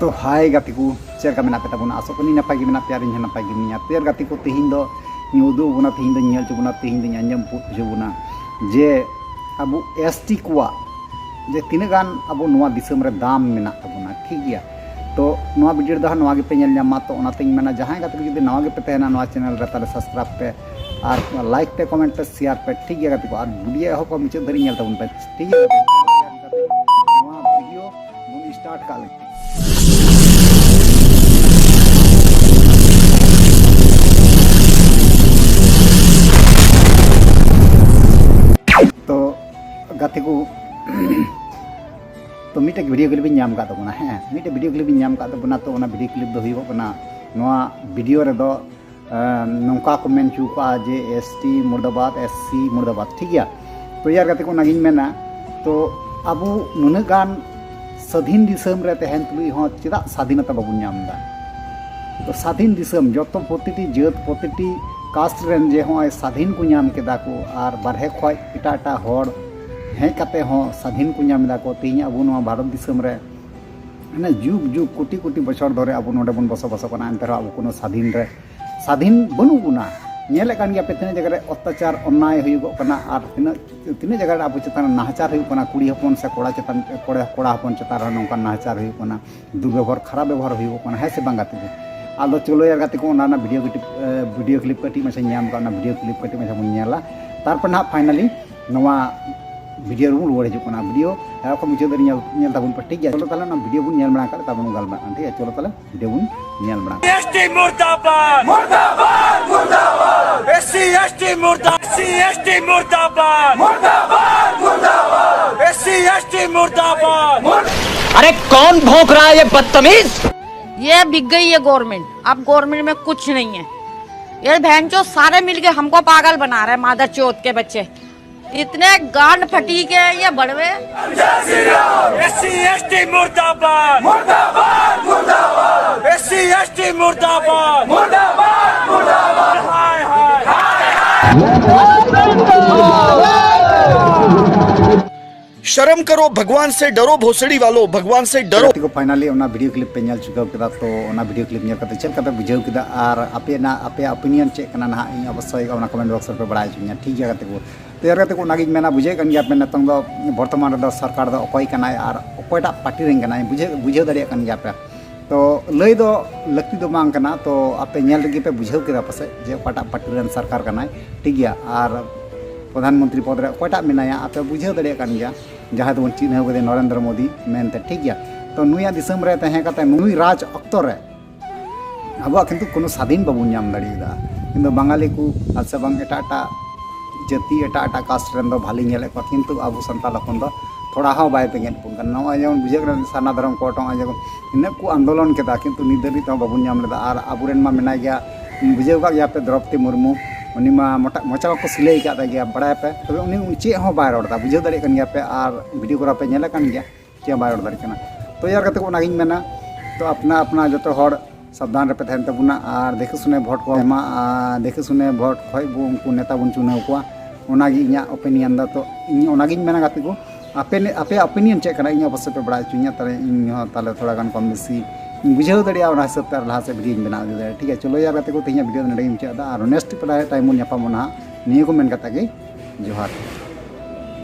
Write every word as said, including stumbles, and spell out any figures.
ᱛᱚ ᱦᱟᱭ ᱜᱟᱛᱮ ᱠᱚ, ᱪᱮᱫ ᱞᱮᱠᱟ ᱢᱮᱱᱟᱜ ᱯᱮ ᱛᱟᱵᱚᱱᱟ? ᱟᱥᱚᱜ ᱠᱟᱹᱱᱟᱹᱧ ᱱᱟᱯᱟᱭ ᱜᱮ ᱢᱮᱱᱟᱜ ᱯᱮᱭᱟ ᱟᱨ ᱤᱧ ᱦᱚᱸ ᱱᱟᱯᱟᱭ ᱜᱮ ᱢᱤᱱᱟᱹᱧᱟ᱾ ᱛᱚ ᱭᱟᱨ ᱜᱟᱛᱮ ᱠᱚ, ᱛᱮᱦᱮᱧ ᱫᱚ ᱤᱧ ᱩᱫᱩᱜ ᱟᱵᱚᱱᱟ, ᱛᱮᱦᱮᱧ ᱫᱚᱧ ᱧᱮᱞ ᱦᱚᱪᱚ ᱵᱚᱱᱟ, ᱛᱮᱦᱮᱧ ᱫᱚᱧ ᱟᱸᱡᱚᱢ ᱦᱚᱪᱚ ᱵᱚᱱᱟ ᱡᱮ ᱟᱵᱚ ᱮᱥ ᱴᱤ ᱠᱚᱣᱟᱜ ᱡᱮ ᱛᱤᱱᱟᱹᱜ ᱜᱟᱱ ᱟᱵᱚ ᱱᱚᱣᱟ ᱫᱤᱥᱚᱢ ᱨᱮ ᱫᱟᱢ ᱢᱮᱱᱟᱜ ᱛᱟᱵᱚᱱᱟ, ᱴᱷᱤᱠ ᱜᱮᱭᱟ? ᱛᱚ ᱱᱚᱣᱟ ᱵᱷᱤᱰᱤᱭᱳ ᱨᱮᱫᱚ ᱦᱟᱸᱜ ᱱᱚᱣᱟ ᱜᱮᱯᱮ ᱧᱮᱞ ᱧᱟᱢᱟ᱾ ᱛᱚ ᱚᱱᱟᱛᱮᱧ ᱢᱮᱱᱟ, ᱡᱟᱦᱟᱸᱭ ᱜᱟᱛᱮ ᱠᱚ ᱡᱩᱫᱤ ᱱᱟᱣᱟ ᱜᱮᱯᱮ ᱛᱟᱦᱮᱱᱟ ᱱᱚᱣᱟ ᱪᱮᱱᱮᱞ ᱨᱮ, ᱛᱟᱦᱚᱞᱮ ᱥᱟᱵᱥᱠᱨᱟᱭᱤᱵᱽ ᱯᱮ ᱟᱨ ᱞᱟᱭᱤᱠ ᱯᱮ, ᱠᱚᱢᱮᱱᱴ ᱯᱮ, ᱥᱮᱭᱟᱨ ᱯᱮ, ᱴᱷᱤᱠ ᱜᱮᱭᱟ ᱜᱟᱛᱮ ᱠᱚ? ᱟᱨ ᱵᱷᱤᱰᱤᱭᱳ ᱮᱦᱚᱵ ᱠᱷᱚᱱ ᱢᱩᱪᱟᱹᱫ ᱫᱷᱟᱹᱨᱤᱡ ᱧᱮᱞ ᱛᱟᱵᱚᱱ ᱯᱮ, ᱴᱷᱤᱠ ᱜᱮᱭᱟ ᱜᱟᱛᱮ ᱠᱚ? ᱱᱚᱣᱟ ᱵᱷᱤᱰᱤᱭᱳ ᱵᱚᱱ ᱥᱴᱟᱨᱴ ᱠᱟᱜ ᱞᱮᱜᱮ᱾ ᱛᱚ ᱜᱟᱛᱮ ᱠᱚ, ᱛᱚ ᱢᱤᱫᱴᱮᱡ ᱵᱷᱤᱰᱤᱭᱳ ᱠᱞᱤᱯ ᱤᱧ ᱧᱟᱢ ᱟᱠᱟᱫ ᱛᱟᱵᱚᱱᱟ, ᱦᱮᱸ, ᱢᱤᱫᱴᱮᱡ ᱵᱷᱤᱰᱤᱭᱳ ᱠᱞᱤᱯ ᱤᱧ ᱧᱟᱢ ᱟᱠᱟᱫ ᱛᱟᱵᱚᱱᱟ᱾ ᱛᱚ ᱚᱱᱟ ᱵᱷᱤᱰᱤᱭᱳ ᱠᱞᱤᱯ ᱫᱚ ᱦᱩᱭᱩᱜᱚᱜ ᱠᱟᱱᱟ, ᱱᱚᱣᱟ ᱵᱷᱤᱰᱤᱭᱳ ᱨᱮᱫᱚ ᱮᱸ, ᱱᱚᱝᱠᱟ ᱠᱚ ᱢᱮᱱ ᱦᱚᱪᱚ ᱠᱟᱜᱼᱟ ᱡᱮ ᱮᱥ ᱴᱤ ᱢᱩᱨᱫᱟᱵᱟᱫ, ᱮᱥ ᱥᱤ ᱢᱩᱨᱫᱟᱵᱟᱫ, ᱴᱷᱤᱠ ᱜᱮᱭᱟ? ᱛᱚ ᱭᱟᱨ ᱜᱟᱛᱮ ᱠᱚ, ᱚᱱᱟᱜᱤᱧ ᱢᱮᱱᱟ, ᱛᱚ ᱟᱵᱚ ᱱᱩᱱᱟᱹᱜ ᱜᱟᱱ ᱥᱟᱹᱫᱷᱤᱱ ᱫᱤᱥᱚᱢ ᱨᱮ ᱛᱟᱦᱮᱱ ᱛᱩᱞᱩᱡ ᱦᱚᱸ ᱪᱮᱫᱟᱜ ᱥᱟᱫᱷᱤᱱᱚᱛᱟ ᱵᱟᱵᱚᱱ ᱧᱟᱢ ᱮᱫᱟ? ᱛᱚ ᱥᱟᱫᱷᱤᱱ ᱫᱤᱥᱚᱢ, ᱡᱚᱛᱚ ᱯᱨᱚᱛᱤᱴᱤ ᱡᱟᱹᱛ, ᱯᱨᱚᱛᱤᱴᱤ ᱠᱟᱥᱴ ᱨᱮᱱ ᱡᱮ ᱦᱚᱸᱜᱼᱚᱭ ᱥᱟᱫᱷᱤᱱ ᱠᱚ ᱧᱟᱢ ᱠᱮᱫᱟ ᱠᱚ ᱟᱨ ᱵᱟᱨᱦᱮ ᱠᱷᱚᱡ ᱮᱴᱟᱜ ᱮᱴᱟᱜ ᱦᱚᱲ ᱦᱮᱡ ᱠᱟᱛᱮ ᱦᱚᱸ ᱥᱟᱫᱷᱤᱱ ᱠᱚ ᱧᱟᱢ ᱮᱫᱟ ᱠᱚ᱾ ᱛᱮᱦᱮᱧ ᱟᱵᱚ ᱱᱚᱣᱟ ᱵᱷᱟᱨᱚᱛ ᱫᱤᱥᱚᱢ ᱨᱮ ᱢᱟᱱᱮ ᱡᱩᱜᱽ ᱡᱩᱜᱽ, ᱠᱳᱴᱤ ᱠᱳᱴᱤ ᱵᱚᱪᱷᱚᱨ ᱫᱷᱚᱨᱮ ᱟᱵᱚ ᱱᱚᱰᱮ ᱵᱚᱱ ᱵᱚᱥᱚᱵᱟᱥᱚᱜ ᱠᱟᱱᱟ, ᱮᱱᱛᱮ ᱨᱮᱦᱚᱸ ᱟᱵᱚ ᱠᱳᱱᱳ ᱥᱟᱫᱷᱤᱱ ᱨᱮ, ᱥᱟᱫᱷᱤᱱ ᱵᱟᱹᱱᱩᱜ ᱵᱚᱱᱟ᱾ ᱧᱮᱞᱮᱫ ᱠᱟᱱ ᱜᱮᱭᱟ ᱯᱮ ᱛᱤᱱᱟᱹᱜ ᱡᱟᱭᱜᱟ ᱨᱮ ᱚᱛᱛᱟᱪᱟᱨ, ᱚᱱᱱᱟᱭ ᱦᱩᱭᱩᱜᱚᱜ ᱠᱟᱱᱟ ᱟᱨ ᱛᱤᱱᱟᱹᱜ, ᱛᱤᱱᱟᱹᱜ ᱡᱟᱭᱜᱟ ᱨᱮ ᱟᱵᱚ ᱪᱮᱛᱟᱱ ᱨᱮ ᱱᱟᱦᱟᱪᱟᱨ ᱦᱩᱭᱩᱜ ᱠᱟᱱᱟ, ᱠᱩᱲᱤ ᱦᱚᱯᱚᱱ ᱥᱮ ᱠᱚᱲᱟ ᱪᱮᱛᱟᱱ, ᱠᱚᱲᱟ, ᱠᱚᱲᱟ ᱦᱚᱯᱚᱱ ᱪᱮᱛᱟᱱ ᱨᱮᱦᱚᱸ ᱱᱚᱝᱠᱟᱱ ᱱᱟᱦᱟᱪᱟᱨ ᱦᱩᱭᱩᱜ ᱠᱟᱱᱟ, ᱫᱩᱨᱵᱮᱵᱚᱦᱟᱨ, ᱠᱷᱟᱨᱟᱯ ᱵᱮᱵᱚᱦᱟᱨ ᱦᱩᱭᱩᱜᱚᱜ ᱠᱟᱱᱟ, ᱦᱮᱸ ᱥᱮ ᱵᱟᱝ ᱜᱟᱛᱮ ᱠᱚ? ᱟᱫᱚ ᱪᱚᱞᱚ ᱭᱟᱨ ᱜᱟᱛᱮ ᱠᱚ, ᱚᱱᱟ ᱨᱮᱱᱟᱜ ᱵᱷᱤᱰᱤᱭᱳ ᱠᱟᱹᱴᱤᱡ, ᱮ, ᱵᱷᱤᱰᱤᱭᱳ ᱠᱞᱤᱯ ᱠᱟᱹᱴᱤᱡ ᱢᱟᱪᱷᱟ ᱧᱟᱢ ᱠᱟᱜ, ᱚᱱᱟ ᱵᱷᱤᱰᱤᱭᱳ ᱠᱞᱤᱯ ᱠᱟᱹᱴᱤᱡ ᱢᱟᱪᱷᱟ ᱵᱚᱱ ᱧᱮᱞᱟ, ᱛᱟᱨᱯᱚᱨ ᱱᱟᱦᱟᱜ ᱯᱷᱟᱭᱱᱟᱞᱤ ᱱᱚᱣᱟ ᱵᱷᱤᱰᱤᱭᱳ ᱨᱮᱵᱚᱱ ᱨᱩᱣᱟᱹᱲ ᱦᱤᱡᱩᱜ ᱠᱟᱱᱟ᱾ ᱵᱷᱤᱰᱤᱭᱳ ᱮᱦᱚᱵ ᱠᱷᱚᱱ ᱢᱩᱪᱟᱹᱫ ᱫᱷᱟᱹᱨᱤᱡ ᱧᱮᱞ, ᱧᱮᱞ ᱛᱟᱵᱚᱱ ᱯᱮ, ᱴᱷᱤᱠ ᱜᱮᱭᱟ? ᱪᱚᱞᱚ ᱛᱟᱦᱚᱞᱮ ᱚᱱᱟ ᱵᱷᱤᱰᱤᱭᱳ ᱵᱚᱱ ᱧᱮᱞ ᱵᱟᱲᱟ ᱠᱟᱜ, ᱛᱟᱨᱯᱚᱨ ᱵᱚᱱ ᱜᱟᱞᱢᱟᱨᱟᱜ ᱠᱟᱱᱟ, ᱴᱷᱤᱠ ᱜᱮᱭᱟ? ᱪᱚᱞᱚ ᱛᱟᱦᱚᱞᱮ ᱵᱷᱤᱰᱤᱭᱳ ᱵᱚᱱ ᱧᱮᱞ ᱵᱟᱲᱟ ᱠᱟᱜ᱾ ᱮᱥ ᱴᱤ ᱢᱩᱨᱫᱟᱵᱟᱫ! ᱢᱩᱨᱫᱟᱵᱟᱫ! ᱢᱩᱨᱫᱟᱵᱟᱫ! এসসি এসটি মুর্দা, এসসি এসটি মুর্দাবাদ! মুর্দাবাদ! মুর্দাবাদ! এসসি এসটি মুর্দাবাদ! अरे कौन भौंक रहा है ये बदतमीज? ये बिक गई है गवर्नमेंट। अब गवर्नमेंट में कुछ नहीं है। ये बहनचोद सारे मिलके हमको पागल बना रहे हैं, मादरचोद के बच्चे। इतने गांड फटी के ये बड़वे। এসসি এসটি মুর্দাবাদ! মুর্দাবাদ! মুর্দাবাদ! এসসি এসটি মুর্দাবাদ! মুর্দাবাদ! মুর্দাবাদ! হায় হায়! शर्म करो, भगवान से डरो, भोसड़ी वालों, भगवान से डरो। ᱜᱟᱛᱮ ᱠᱚ, finally ᱚᱱᱟ video clip ᱯᱮ ᱧᱮᱞ ᱪᱩᱠᱟᱹᱣ ᱠᱮᱫᱟ᱾ ᱛᱚ ᱚᱱᱟ video clip ᱧᱮᱞ ᱠᱟᱛᱮ ᱪᱮᱫ ᱞᱮᱠᱟ ᱯᱮ ᱵᱩᱡᱷᱟᱹᱣ ᱠᱮᱫᱟ ᱟᱨ ᱟᱯᱮᱱᱟᱜ ᱟᱯᱮᱭᱟᱜ opinion ᱪᱮᱫ ᱠᱟᱱᱟ ᱱᱟᱦᱟᱜ, ᱤᱧ ᱚᱵᱚᱥᱥᱳᱭ ᱚᱱᱟ comment box ᱨᱮᱯᱮ ᱵᱟᱲᱟᱭ ᱦᱚᱪᱚᱧᱟ, ᱴᱷᱤᱠ ᱜᱮᱭᱟ ᱜᱟᱛᱮ ᱠᱚ? ᱛᱚ ᱭᱟᱨ ᱜᱟᱛᱮ ᱠᱚ, ᱚᱱᱟᱜᱤᱧ ᱢᱮᱱᱟ, ᱵᱩᱡᱷᱟᱹᱣᱮᱫ ᱠᱟᱱ ᱜᱮᱭᱟ ᱯᱮ ᱱᱤᱛᱚᱝ ᱫᱚ ᱵᱚᱨᱛᱚᱢᱟᱱ ᱨᱮᱫᱚ ᱥᱚᱨᱠᱟᱨ ᱫᱚ ᱚᱠᱚᱭ ᱠᱟᱱᱟᱭ ᱟᱨ ᱚᱠᱚᱭᱴᱟᱜ party ᱨᱮᱱ ᱠᱟᱱᱟᱭ, ᱵᱩᱡᱷᱟᱹᱣ ᱵᱩᱡᱷᱟᱹᱣ ᱫᱟᱲᱮᱭᱟᱜ ᱠᱟᱱ ᱜᱮᱭᱟ ᱯᱮ᱾ ᱛᱚ ᱞᱟᱹᱭ ᱫᱚ ᱞᱟᱹᱠᱛᱤ ᱫᱚ ᱵᱟᱝ ᱠᱟᱱᱟ, ᱛᱚ ᱟᱯᱮ ᱧᱮᱞ ᱨᱮᱜᱮ ᱯᱮ ᱵᱩᱡᱷᱟᱹᱣ ᱠᱮᱫᱟ ᱯᱟᱥᱮᱡ ᱡᱮ ᱚᱠᱟᱴᱟᱜ party ᱨᱮᱱ ᱥᱚᱨᱠᱟᱨ ᱠᱟᱱᱟᱭ, ᱴᱷᱤᱠ ᱜᱮᱭᱟ? ᱟᱨ ᱯᱨᱚᱫᱷᱟᱱ ᱢᱚᱱᱛᱨᱤ ᱯᱚᱫᱽ ᱨᱮ ᱚᱠᱚᱭᱴᱟᱜ ᱢᱮᱱᱟᱭᱟ, ᱟᱯᱮ ᱵᱩᱡᱷᱟᱹᱣ ᱫᱟᱲᱮᱭᱟᱜ ᱠᱟᱱ ᱜᱮᱭᱟ, ᱡᱟᱦᱟᱸᱭ ᱫᱚᱵᱚᱱ ᱪᱤᱱᱦᱟᱹᱣ ᱠᱟᱫᱮᱭᱟ ᱱᱚᱨᱮᱱᱫᱨᱚ ᱢᱳᱫᱤ ᱢᱮᱱᱛᱮ, ᱴᱷᱤᱠ ᱜᱮᱭᱟ? ᱛᱚ ᱱᱩᱭᱟᱜ ᱫᱤᱥᱚᱢ ᱨᱮ ᱛᱟᱦᱮᱸ ᱠᱟᱛᱮ ᱱᱩᱭ ᱨᱟᱡᱽ ᱚᱠᱛᱚ ᱨᱮ ᱟᱵᱚᱣᱟᱜ ᱠᱤᱱᱛᱩ ᱠᱳᱱᱳ ᱥᱟᱫᱷᱤᱱ ᱵᱟᱵᱚᱱ ᱧᱟᱢ ᱫᱟᱲᱮᱭᱟᱫᱟ᱾ ᱠᱤᱱᱛᱩ ᱵᱟᱝᱜᱟᱞᱤ ᱠᱚ ᱟᱨ ᱥᱮ ᱵᱟᱝ ᱮᱴᱟᱜ ᱮᱴᱟᱜ ᱡᱟᱹᱛᱤ, ᱮᱴᱟᱜ ᱮᱴᱟᱜ caste ᱨᱮᱱ ᱫᱚ ᱵᱷᱟᱞᱮ ᱧᱮᱞᱮᱫ ᱠᱚᱣᱟ, ᱠᱤᱱᱛᱩ ᱟᱵᱚ ᱥᱟᱱᱛᱟᱲ ᱦᱚᱯᱚᱱ ᱫᱚ ᱛᱷᱚᱲᱟ ᱦᱚᱸ ᱵᱟᱭ ᱵᱮᱸᱜᱮᱫ ᱵᱚᱱ ᱠᱟᱱᱟ᱾ ᱱᱚᱜᱼᱚᱭ ᱡᱮᱢᱚᱱ ᱵᱩᱡᱷᱟᱹᱜ ᱠᱟᱱᱟ ᱥᱟᱨᱱᱟ ᱫᱷᱚᱨᱚᱢ code, ᱱᱚᱜᱼᱚᱭ ᱡᱮᱢᱚᱱ ᱤᱱᱟᱹᱜ ᱠᱚ ᱟᱱᱫᱳᱞᱚᱱ ᱠᱮᱫᱟ, ᱠᱤᱱᱛᱩ ᱱᱤᱛ ᱫᱷᱟᱹᱵᱤᱡ ᱛᱮᱦᱚᱸ ᱵᱟᱵᱚᱱ ᱧᱟᱢ ᱞᱮᱫᱟ᱾ ᱟᱨ ᱟᱵᱚᱨᱮᱱ ᱢᱟ ᱢᱮᱱᱟᱭ ᱜᱮᱭᱟ, ᱵᱩᱡᱷᱟᱹᱣ ᱠᱟᱜ ᱜᱮᱭᱟ ᱯᱮ, ᱫᱨᱚᱯᱚᱫᱤ ᱢᱩᱨᱢᱩ, ᱩᱱᱤ ᱢᱟ ᱢᱚᱴᱟ ᱢᱚᱪᱟ ᱵᱟᱠᱚ ᱥᱤᱞᱟᱹᱭ ᱟᱠᱟᱫ ᱛᱟᱭ ᱜᱮᱭᱟ, ᱵᱟᱲᱟᱭᱟᱯᱮ, ᱛᱚᱵᱮ ᱩᱱᱤ ᱪᱮᱫ ᱦᱚᱸ ᱵᱟᱭ ᱨᱚᱲ ᱮᱫᱟ, ᱵᱩᱡᱷᱟᱹᱣ ᱫᱟᱲᱮᱭᱟᱜ ᱠᱟᱱ ᱜᱮᱭᱟ ᱯᱮ, ᱟᱨ video ᱠᱚᱨᱮ ᱯᱮ ᱧᱮᱞ ᱟᱠᱟᱱ ᱜᱮᱭᱟ, ᱪᱮᱫ ᱦᱚᱸ ᱵᱟᱭ ᱨᱚᱲ ᱫᱟᱲᱮᱭᱟᱜ ᱠᱟᱱᱟ᱾ ᱛᱚ ᱭᱟᱨ ᱜᱟᱛᱮ ᱠᱚ, ᱚᱱᱟᱜᱤᱧ ᱢᱮᱱᱟ, ᱛᱚ ᱟᱯᱱᱟ ᱟᱯᱱᱟ ᱡᱚᱛᱚ ᱦᱚᱲ ᱥᱟᱵᱫᱷᱟᱱ ᱨᱮᱯᱮ ᱛᱟᱦᱮᱱ ᱛᱟᱵᱚᱱᱟ ᱟᱨ ᱫᱮᱠᱷᱮ ᱥᱩᱱᱮ vote ᱠᱚ ᱮᱢᱟ᱾ ᱟᱨ ᱫᱮᱠᱷᱮ ᱥᱩᱱᱮ vote ᱠᱷᱚᱡ ᱵᱚ ᱩᱱᱠᱩ ᱱᱮᱛᱟ ᱵᱚᱱ ᱪᱩᱱᱟᱹᱣ ᱠᱚᱣᱟ, ᱚᱱᱟᱜᱮ ᱤᱧᱟᱹᱜ opinion ᱫᱚ᱾ ᱛᱚ ᱤᱧ ᱚᱱᱟᱜᱤᱧ ᱢᱮᱱᱟ ᱜᱟᱛᱮ ᱠᱚ, ᱟᱯᱮ ᱟᱯᱮᱭᱟᱜ opinion ᱪᱮᱫ ᱠᱟᱱᱟ, ᱤᱧ ᱚᱵᱚᱥᱥᱳᱭ ᱯᱮ ᱵᱟᱲᱟᱭ ᱦᱚᱪᱚᱧᱟ, ᱛᱟᱦᱞᱮ ᱤᱧ ᱦᱚᱸ ᱛᱟᱦᱞᱮ ᱛᱷᱚᱲᱟ ᱜᱟᱱ ᱠᱚᱢ ᱵᱮᱥᱤ ᱤᱧ ᱵᱩᱡᱷᱟᱹᱣ ᱫᱟᱲᱮᱭᱟᱜᱼᱟ, ᱚᱱᱟ ᱦᱤᱥᱟᱹᱵ ᱛᱮ ᱟᱨ ᱞᱟᱦᱟ ᱥᱮᱫ videoᱧ ᱵᱮᱱᱟᱣ ᱤᱫᱤ ᱫᱟᱲᱮᱭᱟᱜᱼᱟ᱾ ᱴᱷᱤᱠ ᱜᱮᱭᱟ, ᱪᱚᱞᱚ ᱭᱟᱨ ᱜᱟᱛᱮ ᱠᱚ, ᱛᱮᱦᱮᱧᱟᱜ video ᱫᱚ ᱱᱚᱰᱮ ᱜᱮᱧ ᱢᱩᱪᱟᱹᱫ ᱮᱫᱟ᱾ ᱟᱨ next time ᱵᱚᱱ ᱧᱟᱯᱟᱢᱟ ᱱᱟᱦᱟᱜ, ᱱᱤᱭᱟᱹ ᱠᱚ ᱢᱮᱱ ᱠᱟᱛᱮ ᱜᱮ ᱡᱚᱦᱟᱨ᱾